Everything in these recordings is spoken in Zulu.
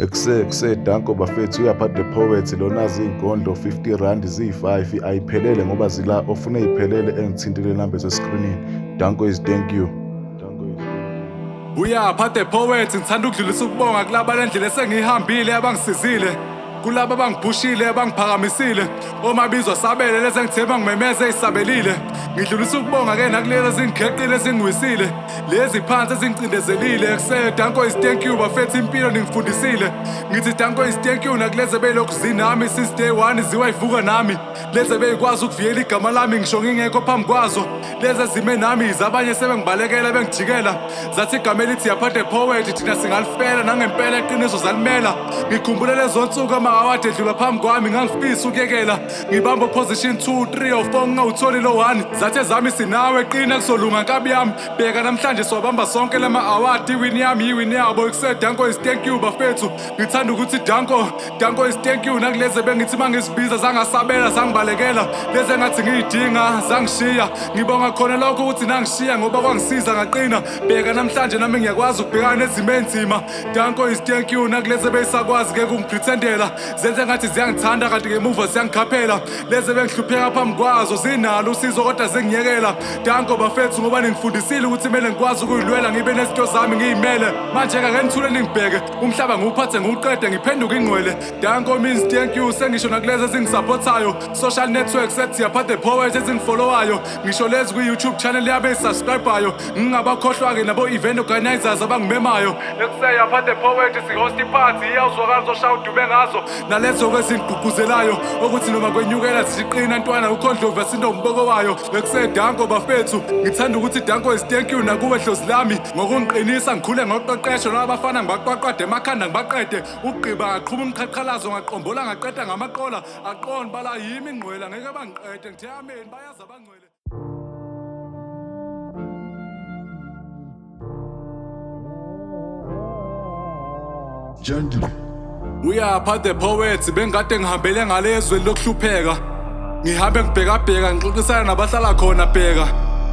Ekuse kuse danko bafethu, uyapha the poet lona, ziyinkondlo R50 ziyi-5, ayiphelele ngoba zila. Ofuna ey'phelele engithintile namba eseskrinini. Danko is thank you. Danko is thank you. Uyapha the poet, ngithanda ukudlulisa ukubonga kulaba lendlela esengiyihambile abangisizile, kulaba abangiphushile, abangiphakamisile, omabizwa sabele lezi engithemba ngimemeze ey'sabelile. Ngidlulisa ukubonga-ke nakulezi ezingikheqile, ezingiwisile, lezi phansi ezingicindezelile. Kuse danko is thank you bafethu, impilo ningifundisile. Ngithi danko is thank you nakulezi belokhu zinami since day one, ziwa ivuka nami, lezi beyikwazi ukuvikela igama lami ngisho ngingekho phambi kwazo, lezi ezime nami zabanye sebengibalekela bengijikela, zathi igama elithi Yapha the poet thina singalifela, nangempela iqiniso zalimela. Ngikhumbule lezo nsuku ama-award edlula phambi kwami, ngangifisa ukuyekela, ngibamba position 2, 3 or 4, ngingawutholi lo 1. Zathi ezami, "Sinawe, qina, kuzolunga nkabi yami." Bheka namhlanje siwabamba sonke lama award, iwin yami iwin yabo. Ekuse danko is thank you bafethu. Ngithanda ukuthi danko, danko is thank you nakulezi bengithi mangizibiza zangasabela, zangibalekela, lezi engathi ngiyidinga zangishiya. Ngibonga khona lokho ukuthi nangishiya ngoba kwangisiza ngaqina. Bheka namhlanje nami ngiyakwazi ukubhekana nezimo enzima. Danko is thank you nakulezi beyisakwazi ke kungipretendela, zenze ngathi ziyangithanda kanti ngemuva ziyangikhaphela, lezi bengihlupheka phambi kwazo zinalo usizo kodwa zingiyekela. Danko bafethu ngoba ningifundisile ukuthi kumele ngikwazi ukuyilwela, ngibe nezinto zami, ngiyimele. Manje ke nithule ningibheke, umhlaba ngiwuphathe ngiwuqede, ngiphenduke ingqwele. Danko means thank you sengisho nakulezi ezingisupportayo, social networks ethi Yapha the poet, ezingifollowayo, ngisho lezi kwi-YouTube channel yabo eyisubscribe-ayo. Ngingabakhohlwa-ke nabo-event organizers abangimemayo. Ekuseyapha the poet sihost iphathi, iyawuzwakala uzoshaya udume ngazo, nalezo-ke ezingigqugquzelayo ukuthi noma kwenyukela ziqina ntwana ukhondlova sindo umboko wayo. Ekusedanko bafethu, ngithanda ukuthi danko is thank you nakuwe dlozi lami ngokungiqinisa ngikhule ngoqeqesho nabafana, ngibaqwaqwade emakhanda ngibaqede ukugqiba, ngaqhuma umqhaqhalazo, ngaqombola, ngaqeda ngamaqola aqonda bala yimi ingqwela, ngeke bangiqede. Ngithe amen, bayazi abangcwele. Jungle. Uyapha the poet, bengikade ngihambele ngalezwe lokuhlupheka, ngihambe ngibhekabheka, ngixoxisana nabahlala khona. Bheka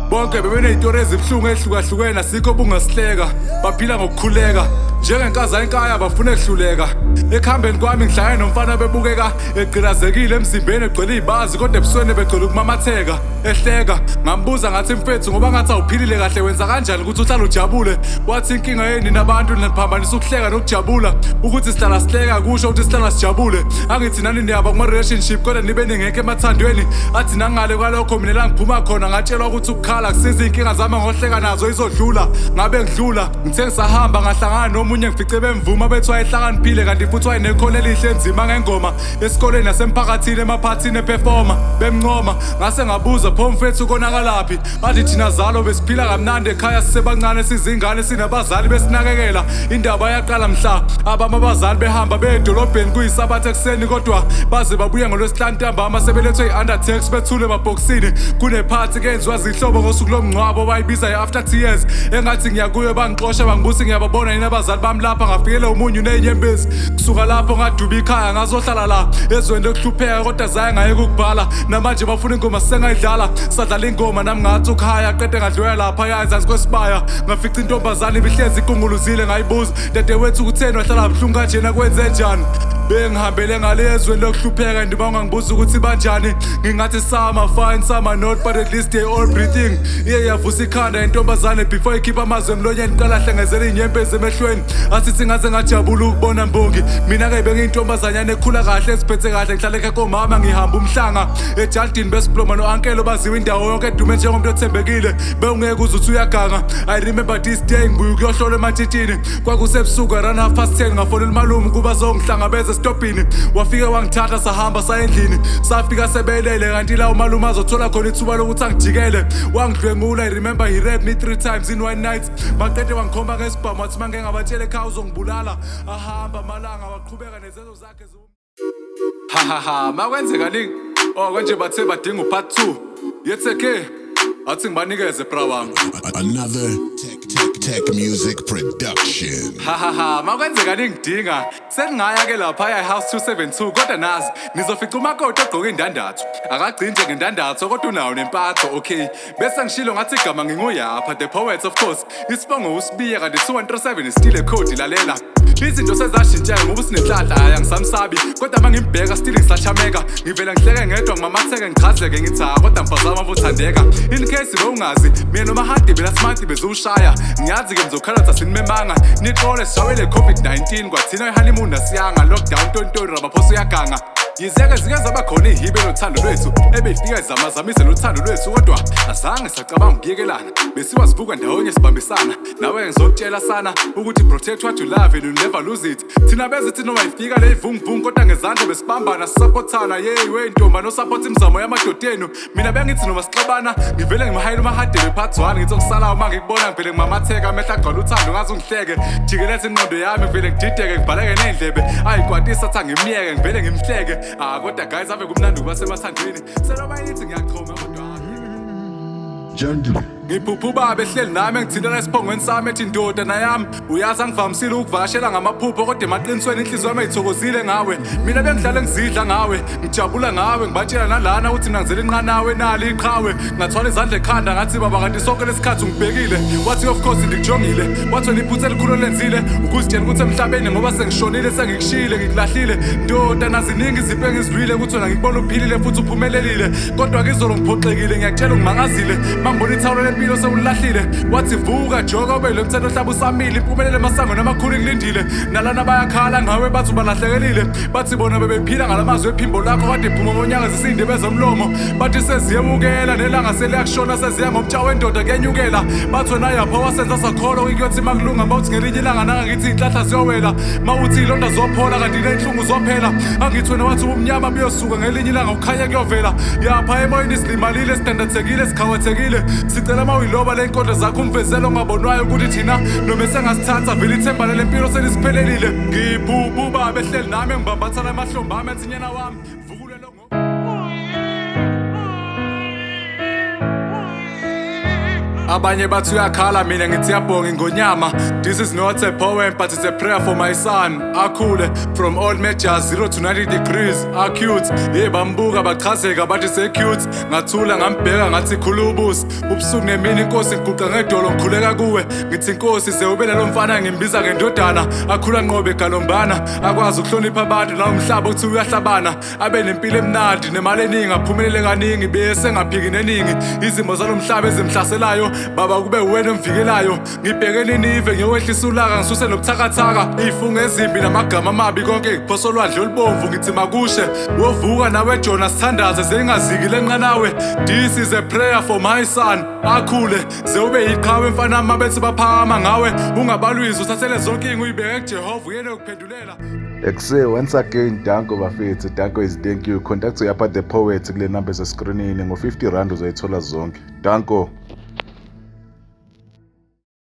bonke bebeney'tori ezibuhlungu ey'hlukahlukene, asikho obungasihleka, baphila ngokukhuleka njengenkaza enkaya, bafuna ekuhluleka. Ekuhambeni kwami ngihlangane nomfana bebukeka egqilazekile emzimbeni, egcwele iy'bazi, kodwa ebusweni begcwele ukumamatheka, ehleka. Ngambuza ngathi, "Mfethu, ngoba ngathi awuphilile kahle, wenza kanjani ukuthi uhlale ujabule?" Wathi, "Inkinga yeni nabantu niphambanisa ukuhleka nokujabula. Ukuthi sihlala sihleka kusho ukuthi sihlala sijabule? Angithi nani niyaba kuma-relationship kodwa nibe ningekho emathandweni?" Athi, "Nangale kwalokho, mina la ngiphuma khona ngatshelwa ukuthi ukukhala kusiza, iy'nkinga zami ngohleka nazo izodlula." Ngabe ngidlula, ngithe ngisahamba ngahlangana nomunye, ngifice bemvuma, bethi wayehlakaniphile kanti futhi wayenekhono elihle enzima ngengoma, esikoleni nasemphakathini, emaphathini eperforma, bemncoma. Ngase ngabuza, "Pho mfethu, konakalaphi?" Athi, "Thina zalo besiphila kamnandi ekhaya sisebancane, sizingane, sinabazali besinakekela. Indaba yaqala mhla abami abazali behamba beye edolobheni kuyisabatha ekuseni, kodwa baze babuye ngolwesihlanu ntambama sebelethwe i-undertax, bethule emabhokisini, kunephathi kenziwa zihlobo ngosuku lomngcwabo bayibiza i-after tears. Engathi ngiyakuyo bangixosha, bangibuthi ngiyababona yini abazali bami lapha, ngafikele umunyu ney'nyembezi. Kusuka lapho ngaduba ikhaya, ngazohlala la ezweni lokuhlupheka, kodwa zaye ngayeka ukubhala. Namanje bafuna ingoma sisengayidlala." Sadlala ingoma nami ngathi ukhaya qede, ngadlwela lapha ezansi kwesibaya, ngafica intombazane ibihlezi ikunguluzile. Ngayibuza, "Dadewethu, kutheni wahlala buhlungu kanjena, kwenze njani?" "Bengihambele ngale ezweni lokuhlupheka, and uma ungangibuza ukuthi banjani, ngingathi some are fine, some are not, but at least they all breathing." Iye yavusa ikhanda intombazane before ikhipha amazwi emlonyeni, qala hlengezela iy'nyembezi emehlweni. Asithi, "Ngaze ngajabula ukubona mbongi. Mina-ke bengiyintombazanyana ekhula kahle, eziphethe kahle, ngihlala ekhaya komama, ngihamba umhlanga ejardini, besiploma no-ankelo baziwa indawo yonke, edume njengomuntu othembekile, bewungeke uze uthi uyaganga. I remember this day ngibuye ukuyohlola emantshitshini, kwakusebusuku around 10:30. Ngafonela umalume ukuba azongihlangabeza esitobhini. Wafike wangithatha, sahamba saya endlini, safika sebelele, kanti la umalume azothola khona ithuba lokuthi angijikele, wangidlwengula. I remember he raped me three times in one night. Maqede wangikhomba ngesibhamu, wathi mangeke ngabatshela ekhaya uzongibulala. Ahamba amalanga, waqhubeka nezenzo zakhe." Ha ha ha, makwenzeka ningi. Oh, konje bathe badinga upart 2. Yetheke. Athi ngibanikeze, bra wami. Another Tech Tech Tech Music production. Ha ha ha, makwenzeka ningidinga, sengingaya ke lapha e-house 272, kodwa nazi nizofica umakoti ogqoke indandatho. Akagcini nje ngendandatho kodwa unawo nempatho, okay? Bese ngishilo ngathi igama nginguyapha the poet of course. Isibongo uSibiya, kanti 2137 is still a code, lalela. Izinto sezashintsheka ngoba usinenhlanhla, hhayi angisamsabi. Kodwa uma ngimbheka still ngisachameka, ngivela ngihleke ngedwa, ngimamatheke, ngichazeke, ngithi ha, kodwa mfazi wami avuthandeka. In case bewungazi, mina noMahadi bela smart beziwushaya. Ngiyazi-ke nizokhala ukuthi asinimemanga, nixole, sishawele COVID-19 kwathina i-honeymoon asiyanga lockdown, tontori Ramaphosa uyaganga. Yizeke zike zaba khona iy'hibe lothando lwethu ebeyifika izamazamise lothando lwethu, kodwa azange sacabanga ukuyekelana, besiwa sivuka ndawonye sibambisana. Nawe ngizokutshela sana ukuthi protect what you love and you never lose it. Thina bezithi noma ifika le ivunguvungu, kodwa ngezandla besibambana, sisaphothana. Yeyi we ntomba, nosapotha imizamo yamadoda enu. Mina bengithi noma sixabana, ngivele ngimhayile uMahadebe part 1. Ngithi okusalayo uma ngikubona ngivele ngimamatheka, amehlo agcwala uthando, ngaze ungihleke, jikeleza ingqondo yami, ngivele ngidideke, ngibhaleke ney'ndlebe, ayikwatisa athi angimyeke, ngivele ngimhleke. Ah, kodwa guys, ave kumnandi ukuba semathandweni, seloba yithi ngiyachoma kodwa. Jungle. Ngiphupha ubaba ehleli nami, engithintela esiphongweni sami, ethi ndodana yami, uyazi angivamisile ukuvakashela ngamaphupho, kodwa emaqinisweni inhliziyo yami ayithokozile ngawe. Mina bengihlale ngizidla ngawe, ngijabula ngawe, ngibatshela nalana ukuthi mina ngizela inqanawe nali iqhawe. Ngathwala izandla ekhanda, ngathi baba, kanti sonke lesikhathi ungibhekile? Wathi of course ndikujongile. Wathi wena iphutha elikhulu olenzile ukuzitshela ukuthi emhlabeni ngoba sengishonile sengikushiyile, ngikulahlile. Ndodana, ziningi izinto engizilwile ukuthi wena ngikubona uphilile futhi uphumelelile, kodwa kizolo ngiphoxekile, ngiyakutshela ungimangazile mangibona ithawulo lempilo sewulahlile. Wathi vuka joka, ube lo mthetho ohlaba usamile, impumelelo emasangweni amakhulu ikulindile. Nalana bayakhala ngawe, bathi ubalahlekelile, bathi bona bebephila ngalamazwi ephimbo lakho kade phuma ngonyaka zisindebe zomlomo. Bathi seziyemukela nelanga seliyakushona, seziya ngomtsha wendoda kuyenyukela. Bathi wena yapha wasenza sakholwa kuyothi makulunga, bawuthi ngelinye ilanga nangangithi iy'nhlahla ziyowela, mawuthi iy'londa zophola kanti ney'nhlungu zophela. Angithi wena wathi ubumnyama buyosuka ngelinye ilanga, ukukhanya kuyovela. Yapha emoyeni silimalile, sidandathekile, sikhawathekile. Sicela uma uyiloba le nkondlo zakho umvezelo ongabonwayo ukuthi thina noma esengasithatha vele ithemba lempilo selisiphelelile. Ngiphupha ubaba ehleli nami, engibambathana emahlombe ami, ethi nyena wami vukulelo. Abanye bathi uyakhala, mina ngithi yabhonga ingonyama. This is not a poem, but it's a prayer for my son, akhule from all measures 0 to 90 degrees acute. Ye bambuka bachazeka, bathi se-cute. Ngathula ngambheka, ngathi khulubusi ubusuku nemini inkosi, ngiguqa ngedolo, ngikhuleka kuwe, ngithi inkosi ze ube nalo mfana ngimbiza ngendodana, akhula nqobe galombana, akwazi ukuhlonipha abantu nawo umhlaba uthi uyahlabana, abe nempilo emnandi nemali eningi, aphumelele kaningi bese engaphiki neningi. Izimo zalo mhlaba ezimhlaselayo, baba, kube wena omvikelayo. Ngibheke ninive, ngiyowehlisa ulaka, ngisuse nobuthakathaka, iy'fungo ezimbi namagama amabi, konke ngiphosa olwandle olubomvu, ngithi makushe. Wovuka nawe Jona, sithandaze zeyingaziki lenqanawe. This is a prayer for my son, akhule ze ube yiqhawe mfana, mabethi baphakama ngawe ungabalwizi, uthathele zonke iy'nga uyibeke kuJehova, uyena yokuphendulela. Ekuse once again, danko bafethu, danko is thank you. Contact Uyapha the Poet kule number eseskrinini, ngo-50 rand uzoyithola zonke. Danko.